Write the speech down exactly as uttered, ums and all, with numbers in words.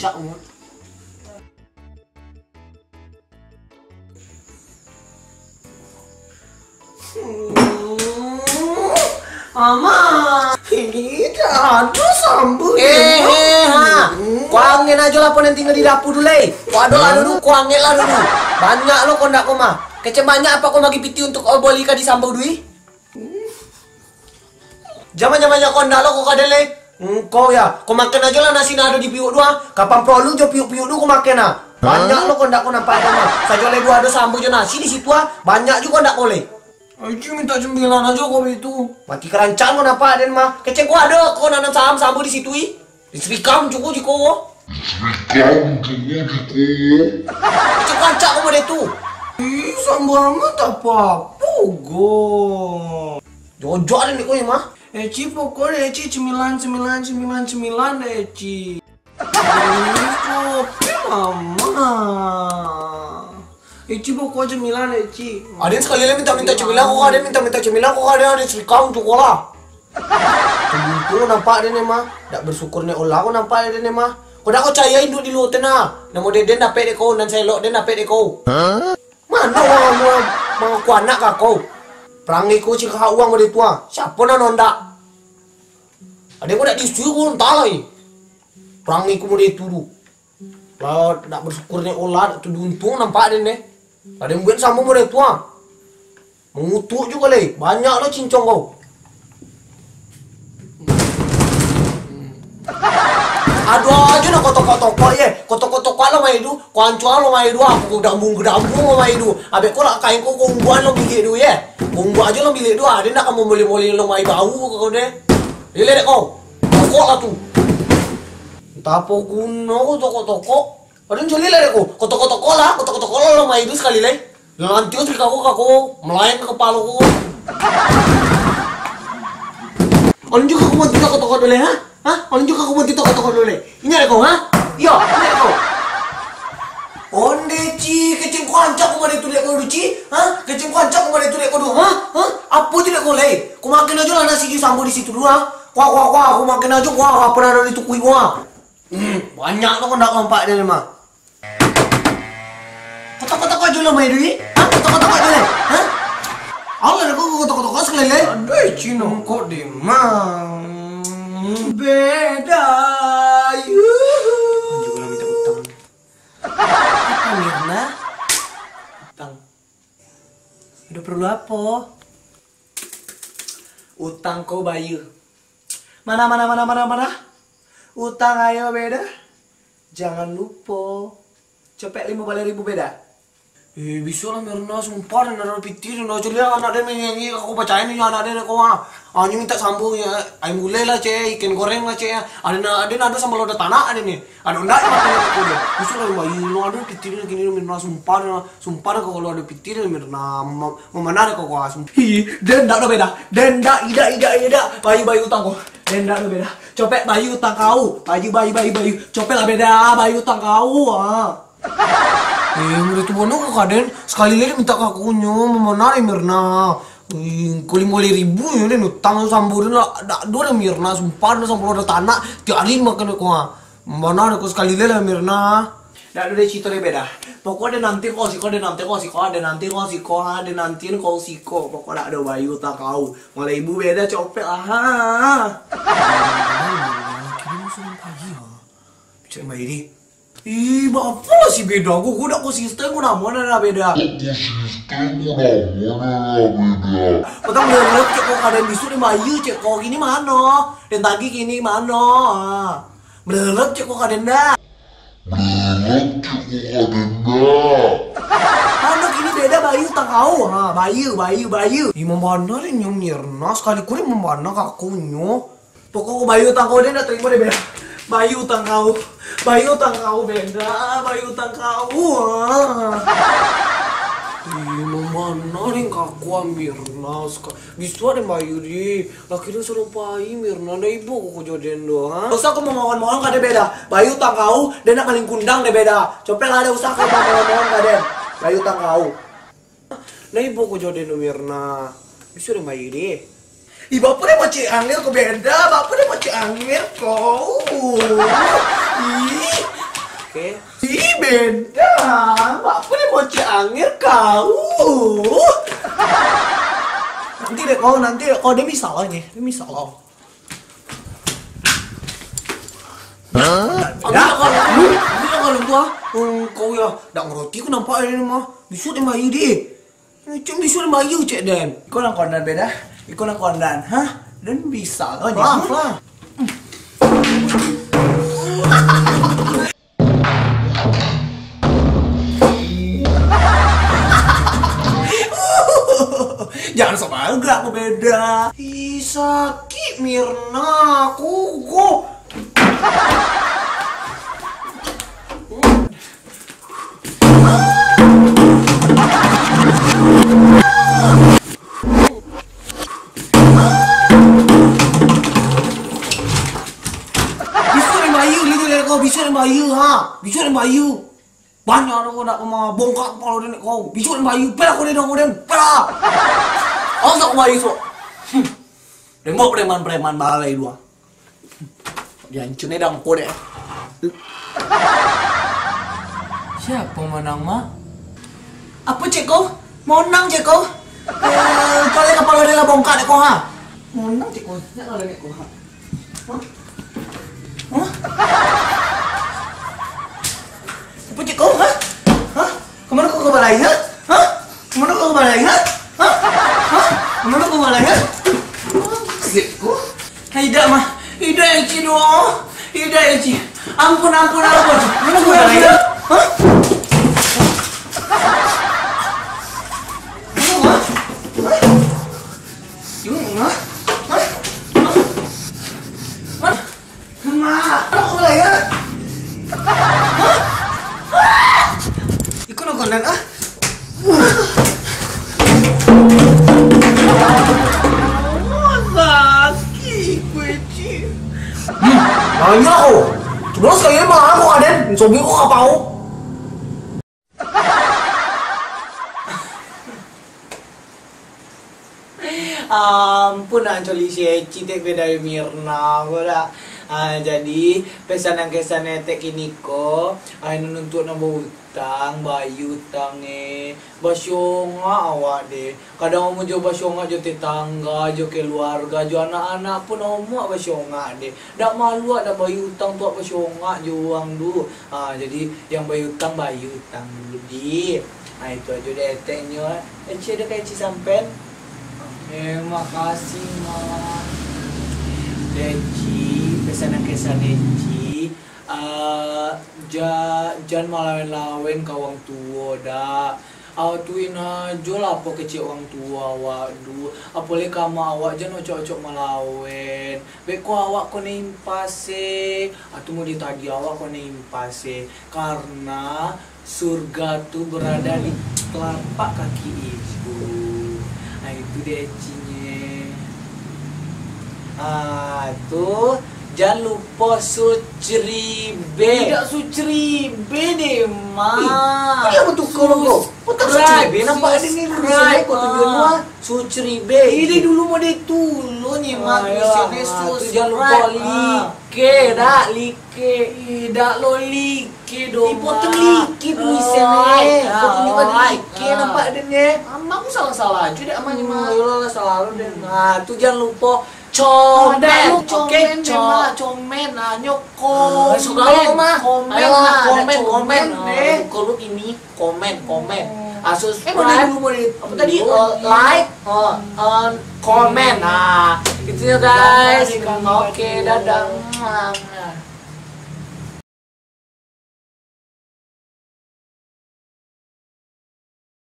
Cak, Mut. Ama, ini dah ada sambal. Eh, eh, ha. Kuangen ajo lah, po nan tingga di dapur tu, leh. Kok ado lah dulu, kuangen lah dulu. Banyak lo kondak ko mah. Kecek banyak apo ko magi piti untuk kau boli ka di sambal dui? Jaman-jaman kau ndak lo kau kaden leh. Engkau ya, kau makan ajo lah nasi nan ado di piuk tu ah. Kapan porlu jo piuk-piuk tu kau makan ah. Banyak lo kau ndak kau nampak ado mah. Sajo leh duo ado sambal jo nasi di situ ah. Banyak juo kau ndak kau leh. Aji minta cemilan ajo kau itu. Mati kerancang kau nampak den mah. Kecek kau ado kau nanam saham sambal di situ ih. Diserikam juo jiko wo. Diserikam juo jiko wo. Kecek kerancang kau model tu. Ih, sambal mah tak apa-apa go. Jojok den kau mah. Eci pokok Eci cemilan, cemilan, cemilan, cemilan Eci. Ih, kopi mama. Eci pokok cemilan Eci. Aden sakali lai minta-minta cemilan kok, aden minta-minta cemilan kok, aden, aden serikam tu kok lah. Buntuang nampak den mah. Dak bersyukur nek olah kok nampak den mah. Kok dak kau cayai induak di luo tu nah. Namo den dapek dek kau, nan saelok den dapek dek kau. Mano urang ma-, mangaku anak ka kau? Parangai kau cik kahak urang model tu ah. Siapo nan ondak? Ade kau dak disuruh kau entah lai. Parangai kau model tu tu. Lah dak bersyukur nek olah, dak tu diuntuang nampak den deh. Lah den buek samo model tu ah. Mangutuak juo lai. Banyak lo cincong kau. Ado ajo nak kau tokok-tokok ye. Kau tokok-tokok lo mai du. Kau ancua lo mai du. Aku gedambung-gedambung lo mai du. Abek kau lah kain kau, kau umbuan lo bilik du ye. Kau umbuan ajo lo bilik du. Ade nak kau moleh-moleh lo mai bau kau deh. Lilek dek kau. Tokok lah tu. Entah apo guno kau tokok-tokok. Aden culi lah dek kau. Kau tokok-tokok lah. Kau tokok-tokok lo mai du sakali lai. Lah, nanti kau, kau, kau, kau, melayang ka kapalo kau. Alun juo kau manti tokok-tokok dulu, ha? Ha? Alun juo kau manti tokok-tokok dulu. Inyo dek kau, ha? Iyo, inyo dek kau. Onde, Ci, kecek kau ancak kau model tu dek kau du, Ci? Ha? Kecek kau ancak kau model tu dek kau du, ha? Ha? Apo tu dek kau lai? Kau makan ajo lah nasi jo sambal di situ dulu, ha? Kuah, kuah, kuah, kau makan ajo, kuah, apo nan ado di tukui kau, ha? Hmm, banyak tu kau ndak nampak dia ni mah. Kotak-kotak ajo lah mai duit. Ha? Kotak-kotak ajo lah. Ha? Allah dah kau kotak-kotak sakali lai. Aduh, Cino kok demam. Beda, yuhu. Anjing, lah minta utang. Apa, Mirna? Utang. Udah perlu apa? Utang kau bayar. Mana, mana, mana, mana, mana? Utang ayo beda. Jangan lupo. Copek limo baleh ribu beda. Eh, bisuak lah, Mirna, sumpah, den ado pitih, den ado caliak, anak den manyanyi, aku pacayo ni, anak den, kau, ah. Ah, nyo minta sambung, ya, ayam gulai lah, cek, ikan goreng lah, cek, ya. Ado na-, ado nado sambal lada tanak, ado ni. Ado ndak, ya, makan ni, kau, deh. Bisuak lah, bayi, lo ado pitih, den, kini, Mirna, sumpah, den, sumpah, den, kalau ado pitih, den, Mirna, ma-, mamanah, den, kau, kau, sumpah. Hi, den, ndak, ndak beda. Den, ndak, idak, idak, idak. Bayi, bayi, utang, kau. Den, ndak, ndak beda. Copek, bayi, utang, kau. Bayi, bayi, bayi, bayi. Copek lah, beda. Bayi, utang, kau, ah. Eh, mudah tu bono ka kaden, sakali lai minta ka aku nyo, mamanah Mirna. Ih, kau limo baleh ribu nyo den utang sambal den lah, dak ado den Mirna, sumpah den sambal lada tanak, tiap ari makan dek kau, ah. Mamanah dek kau sakali lai lah Mirna. Dak ado den carito lai beda. Pokok den nanti kau siko, den nanti kau siko, den nanti kau siko, ha, den nanti kau siko. Pokok dak ado bayi utang kau. Maleh ibu beda copek lah, ha. Kini musim pagi, ha. Cek mai di. Ih, baapo lah si beda ko, ko dak konsisten, ko namo nan lah beda. Kok konsisten, ko namo nan lah beda. Patang melelet cek ko kaden, bisuak den bayar cek ko, kini mano? Den tagih kini mano? Ha. Melelet cek ko kaden dak. Melelet cek ko kaden dak. Mano kini beda bayar utang kau? Ha, bayar, bayar, bayar. Ih, mamanah den nyo Mirna, sakali ko den mamanah ka aku nyo. Pokok ko bayi utang kau, den ndak tarimo den beda. Bayi utang kau. Bayi utang kau beda, bayi utang kau. Ah. Ih, mamanah den ka aku Mirna saka-, bisuak den bayi di. Laki den suruah pai Mirna, ndak ibo ko jo den do, ha? Usah ko mamohon-mohon ka den beda. Bayi utang kau, den ndak maling kundang den beda. Copek lah, ndak usah ko mamohon-mohon ka den. Bayi utang kau. Nah, ibo ko jo den Mirna. Bisuak den bayi di. Ih, baapo den macik angin ko beda, baapo den macik angin ko. Ih. Oke. Ih, beda. Apa ni bocah angir kau? Nanti dek kau, nanti dek kau, dia misal aja, dia misal kau. Hah? Ambil lah kalau, ambil lah kalau tu ah. Hmm, kau ya, dak ngerti aku nampak hari ni mah. Bisuak yang bayi deh. Cuma bisuak yang bayi cek den. Iko nang kondan beda. Iko nang kondan, hah? Den bisa kau ni. Lah, lah. Jangan sok baru gerak kau beda. Ih, sakik Mirna, aku kok. Bisuak yang bayu, lihat dari kau, bisuak yang bayu, ha. Bisuak yang bayu. Banyak orang kau nak kau bongkak kepala dia nak kau. Bisuak yang bayu, pelah kau dia dong kau den, pelah. Awas aku bayu sok. Hmm. Tembok preman-preman balai dua. Dihancurnya dangko dek. Siapa menang, Mak? Apa cek kau? Monang cek kau? Eh, kau lihat kapalo dia lah bongkak dek kau, ha? Monang cek kau? Nak kalau dek kau, ha? Hah? Hah? Apa cek kau, ha? Hah? Kemana kau ke balai, ha? Hah? Kemana kau ke balai, ha? Hah? Hah? Kemana kau ke balai, ha? Cek kau? Idak mah, idak Eci doh, idak Eci. Ampun, ampun, ampun. Mana gua tadi? Hah? Mana gua? Hah? Hah? Hah? Hah? Hah? Mana gua ya? Hah? Iko nang konan ah. Sakik kue cik. Hmm, banyak ko. Coba sekali malah ko aden, sobek ko kapau. Ampun, nak coli si Eci tek bedai Mirna ko dak. Ah, jadi, pesanan kesan etek kini ko, ai nuntuak nambah utang, bayu utang eh. Basiongak awak deh. Kadang amun jo basiongak jo tetangga, jo keluarga, jo anak-anak pun amuak basiongak deh. Dak malu dak bayu utang tu, basiongak jo urang tu. Ha, jadi yang bayu utang, bayu utang dulu deh. Ha, itu ajo deh eteknyo. Eci ado ka Eci sampen? Eh, makasih, Mak. Eci, pesanan kesan Eci. Ah, ja-, jan malawen-lawen ka wang tuo, dak. Awak tuin ajo lah apo kecek wang tuo awak tu. Apo lai ka amak awak, jan ocok-ocok malawen. Beko awak ko nan impase. Atu mode tadi awak ko nan impase. Karena surga tu berada di telapak kaki ibu. Ah, itu deh ecinye. Ah, tu. Jan lupo sucribe. Idak sucribe deh, Mak. Ih, kok dia batuka lo, kok? Kok tak sucribe? Nampak ada ni tulisannya, kok tunjuk luar. Sucribe. Ini dulu mode tulun, Mak. Tulisannya subscribe. Jan lupo like, dak, like. Ih, dak lo like doh, Mak. Ih, potong like tulisannya. Kok tunjuk like, nampak ada ni. Amak salah-salah aja deh, Mak. Hmm, iyolah, salah lo deh. Nah, tu jan lupo. Komen, oke, komen, Mak, komen, ah, nyo komen. Suka lo, Mak. Komen, ayolah, Mak, komen, komen, komen, eh. Kalau ini komen, komen. Ah, subscribe. Eh, boleh dulu, boleh. Apa tadi? Eh, like, eh, eh, komen. Nah, itu ya, guys. Oke, dadah.